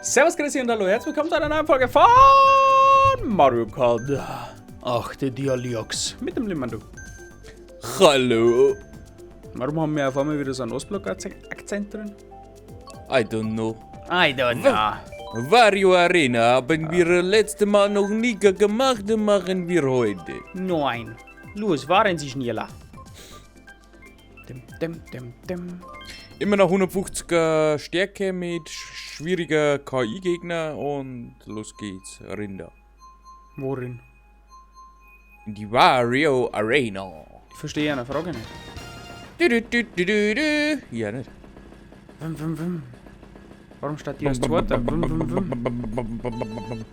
Servus, grüß und hallo, herzlich willkommen zu einer neuen Folge von Mario Kart 8 Deluxe mit dem Limandu. Hallo. Warum haben wir auf einmal wieder so einen Ostblock-Akzent drin? I don't know. I don't know. Wario Arena haben wir letzte Mal noch nie gemacht, machen wir heute. Nein. Los, fahren Sie schneller. Dim, dim, dim, dim. Immer noch 150er Stärke mit schwieriger KI-Gegner und los geht's, Rinder. Worin? In die Wario Arena. Ich verstehe eine Frage nicht. Du, du, du, du, du, du. Ja, nicht. Wim, wim, wim. Warum steht die als Zweiter? Wim, wim, wim.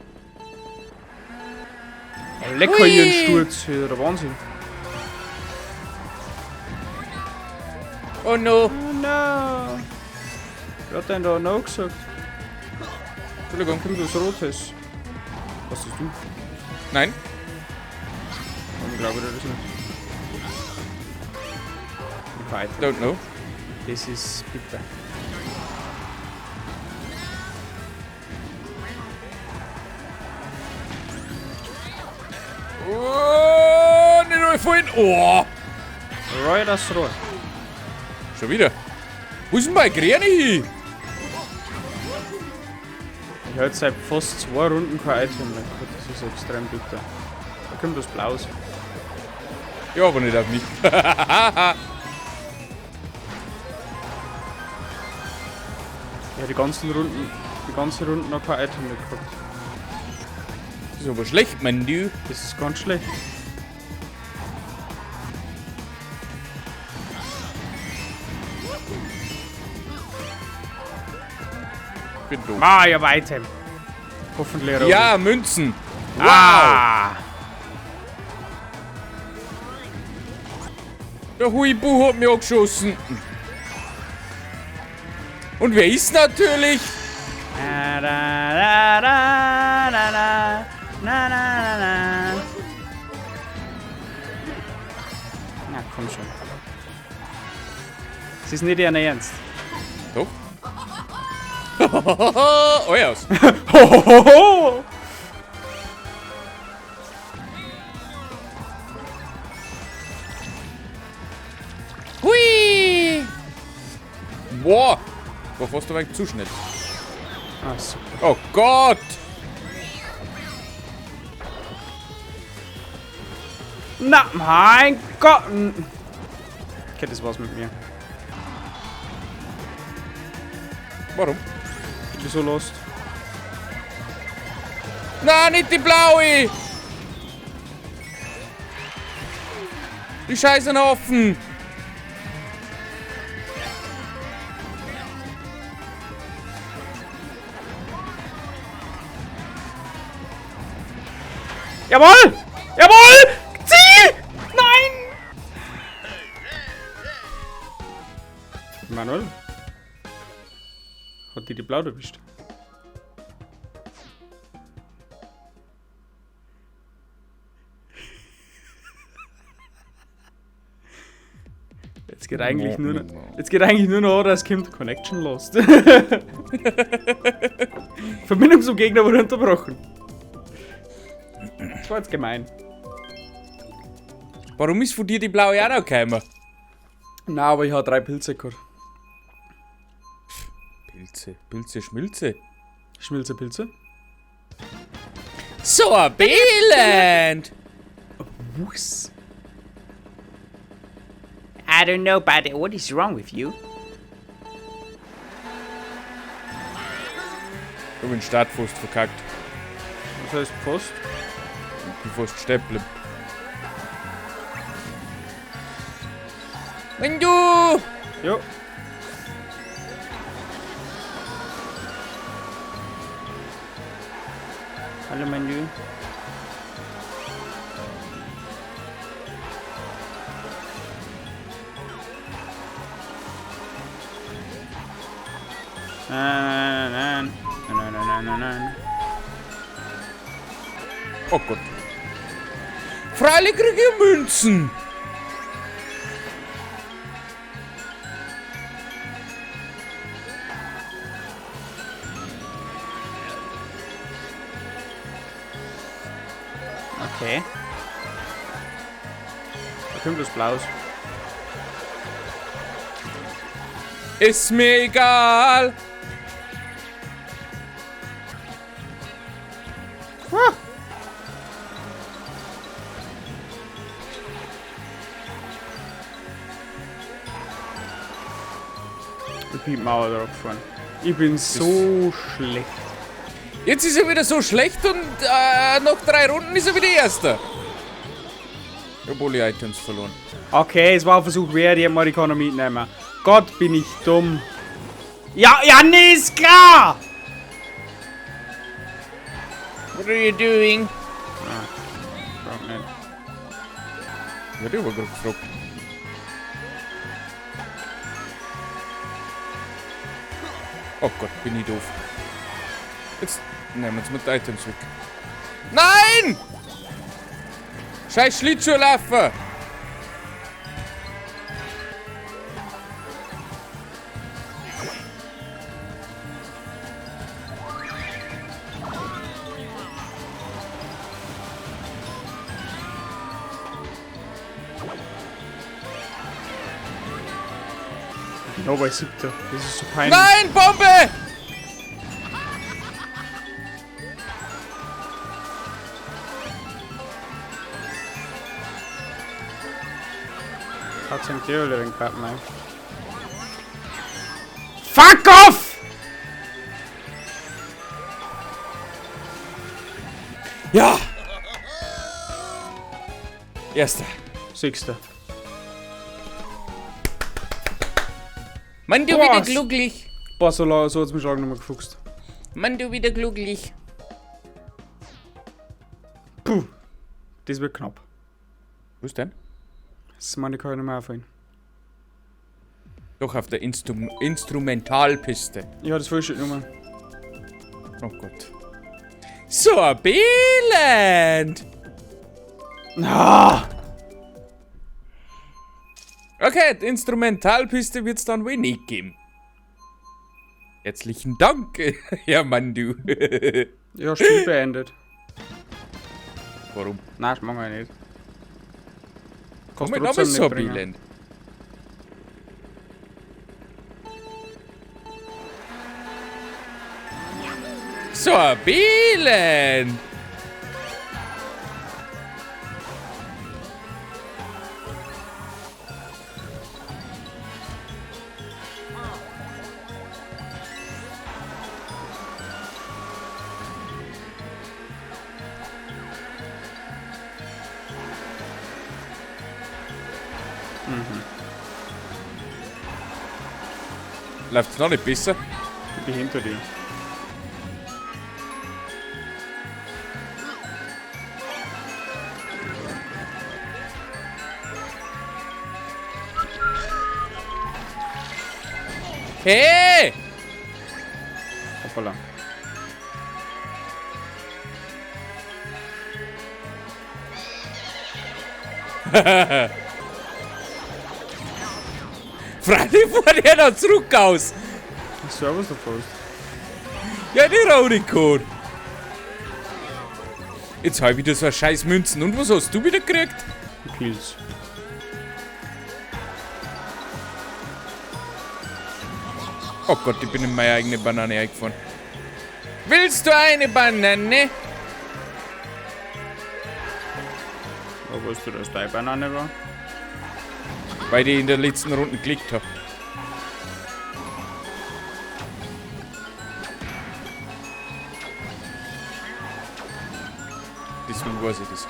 Oh, lecker hier ein Sturz hier, der Wahnsinn. Oh no. Oh no. Wer hat denn da no gesagt? Entschuldigung. Kommt was Rotes. Was ist du? Nein. Ich glaube das nicht. Ich Don't know. Das ist bitter. Oh, nicht nur vorhin. Oh. Roy das Rohr. Schon wieder. Wo ist denn mein Gräne hin? Ich habe jetzt seit fast 2 Runden kein Item mehr. Das ist extrem bitter. Da kommt was Blaues. Ja, aber nicht auf mich. Ja, die ganzen Runden noch kein Item mehr gehabt. Das ist aber schlecht, mein Du. Das ist ganz schlecht. Bin doof. Ah, ich hab ein Item. Hoffentlich. Ja, Münzen. Wow. Ah. Der Huibu hat mich angeschossen. Und wer ist natürlich? Na, na, na, na, na, na, na, na. Na, komm schon. Es ist nicht dein Ernst. Doch. Oh, aus. Hohoho! Hui! Boah! War fast ein wenig zu schnell. Ah, super. Oh Gott! Na, mein Gott! Okay, das war's mit mir. Warum? Ich bin so lost. Na, nicht die blaue! Die Scheiße offen! Jawohl! Jawohl! Zieh! Nein! Manuel? Hat die die Blau erwischt? Jetzt geht eigentlich nur noch, jetzt geht eigentlich nur noch, dass kommt Connection lost. Verbindung zum Gegner wurde unterbrochen. Das war jetzt gemein. Warum ist von dir die blaue auch noch gekommen? Na, aber ich habe 3 Pilze gehabt. Pilze, Pilze, Schmilze. Schmilze, Pilze. So ein Elend! Was? I don't know, but what is wrong with you? Ich hab den Start fast verkackt. Was heißt fast? Ich bin fast stehen geblieben. Wenn du! Jo. Hallo, mein Du. Nein, nein, nein, nein, nein, nein, nein. Oh Gott. Freilich krieg ich Münzen. Okay. Da kommt was Blaues. Ist mir egal. Ah. Ich bin die Mauer drauf gefahren. Ich bin so schlecht. Jetzt ist er wieder so schlecht und nach 3 Runden ist er wieder Erster. Obwohl ich Items verloren. Okay, es war ein Versuch wert, ich hab mal die Economy mitnehmen. Gott, bin ich dumm. Ja, ja, nee, ist klar! What are you doing? Ah, frag nicht. Ja, die war gerade gefragt. Oh Gott, bin ich doof. Jetzt nehmen wir uns mit Items weg. Nein! Scheiß Schlittschuhlaufer! Genau bei 7. Das ist so peinlich. Nein, Bombe! Fuck off! Ja! Erster. Sechster. Mann, du Boah, wieder glücklich. Boah, so hat's mich schon nochmal gefuchst. Mann, du wieder glücklich. Puh. Das wird knapp. Was denn? Das meine kann ich nicht mehr aufhören. Doch, auf der Instrumentalpiste. Ja, das Frühstück nochmal. Oh Gott. Sorbiland! Ah! Okay, die Instrumentalpiste wird's dann wohl nicht geben. Herzlichen Dank, Herr Mandu. Ja, Spiel beendet. Warum? Nein, das machen wir nicht. Komm, Kannst mein Name trotzdem ist nicht bringen. Sorbiland. Sorbiland! Läuft's noch nicht besser? Ich bin hinter dir. Hey! Hoppala. Freilich fuhr der da zurück aus. Servus davor. Ja, die Raunicon. Jetzt hab ich wieder so eine scheiß Münzen. Und was hast du wieder gekriegt? Pilz. Oh Gott, ich bin in meine eigene Banane eingefahren. Willst du eine Banane? Wo weißt du, dass deine Banane war? Weil ich in der letzten Runde geklickt hab. Deswegen weiß ich das.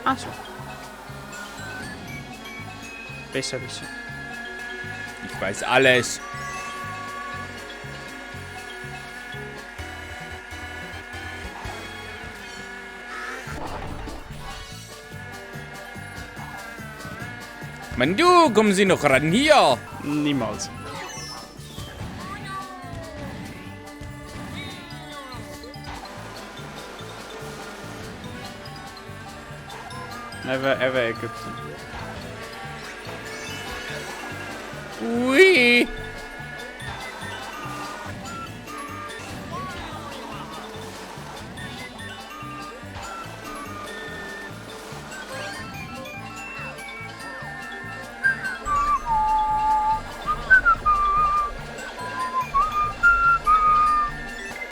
Ach so. Besser wissen. Ich weiß alles. Mann, du, kommen Sie noch ran hier. Niemals. Never ever Ägypten. Ui.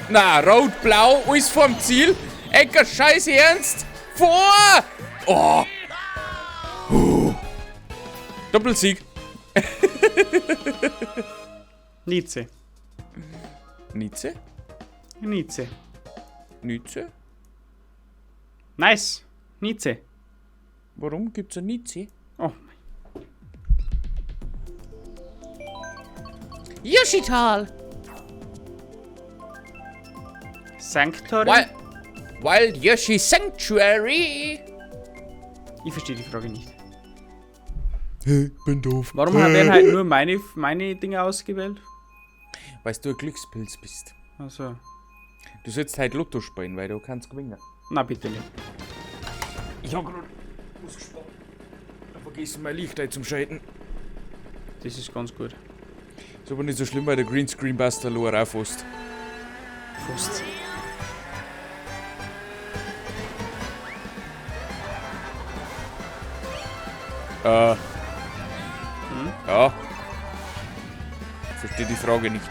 Na, rot, blau, alles vorm Ziel. Ecker, scheiß ernst. Vor! Oh! Doppelsieg. Nize. Nize? Nize. Nize? Nice. Nize. Warum gibt's eine Nize? Oh. Yoshital! Sanctuary? Wild Yoshi Sanctuary! Ich verstehe die Frage nicht. Hey, bin doof. Warum werden halt nur meine Dinge ausgewählt? Weil du ein Glückspilz bist. Also. Du sollst halt Lotto spielen, weil du kannst gewinnen. Na bitte nicht. Ich hab grad ausgespart. Ich hab vergessen, mein Licht einzuschalten. Das ist ganz gut. Ist aber nicht so schlimm, weil der Greenscreen passt der Lohr auch fast. Fast. Hm? Ja. Ich verstehe die Frage nicht.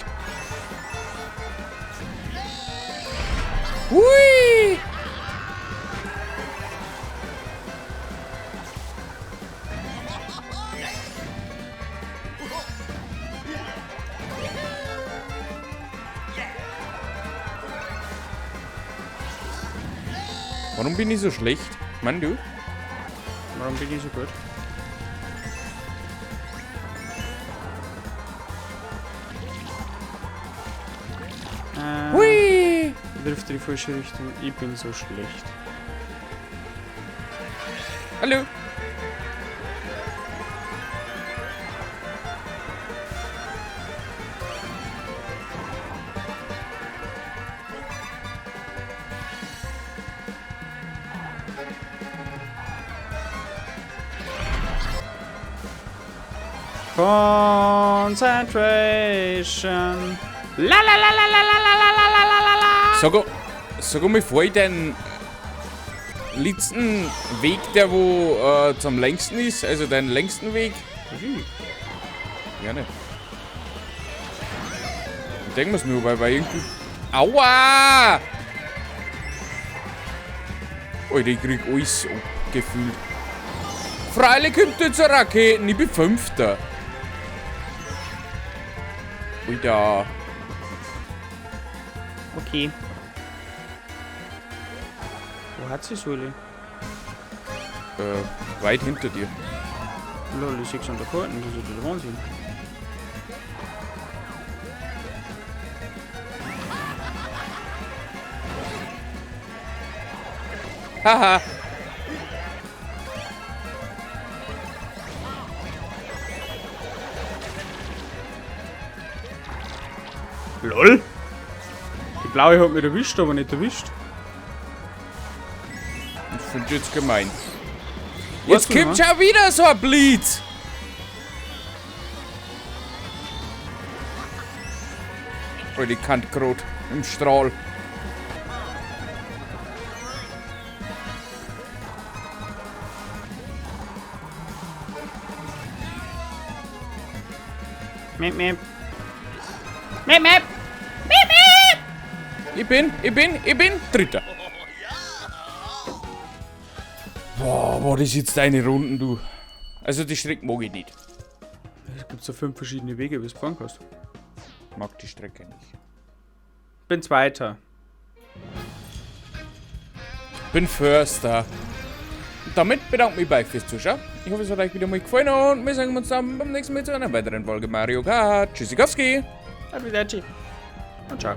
Hui! Warum bin ich so schlecht? Mann, du? Warum bin ich so gut? Hui! Ich trifft die falsche Richtung. Ich bin so schlecht. Hallo! Concentration. La la la la la la la la la la la la. Sag mal, fahr ich deinen letzten Weg, der wo zum längsten ist, also deinen längsten Weg? Wie? Ja, nicht. Ich denk mir's nur, weil irgendwie. Aua! Alter, ich krieg alles abgefühlt. Freilich kommt jetzt eine Raketen, ich bin Fünfter. Alter. Okay. Wo hat sie Suli? Weit hinter dir. Lol, ich seh's an der Karte, das ist ja der Wahnsinn. Haha. LOL! Die blaue hat mich erwischt, aber nicht erwischt. Ich find jetzt gemein. Was Jetzt kommt denn, schon wieder so ein Blitz! Oh, die Kante grad im Strahl. Mip, mip. Mip, mip. Mip, mip. Ich bin Dritter. Boah, war das jetzt deine Runden, du. Also die Strecke mag ich nicht. Es gibt so 5 verschiedene Wege, wie du fahren kannst. Mag die Strecke nicht. Bin Zweiter. Bin Förster. Und damit bedanke ich mich bei euch fürs Zuschauen. Ich hoffe, es hat euch wieder mal gefallen und wir sehen uns dann beim nächsten Mal zu einer weiteren Folge Mario Kart. Tschüssikowski. Arrivederci. Und ciao.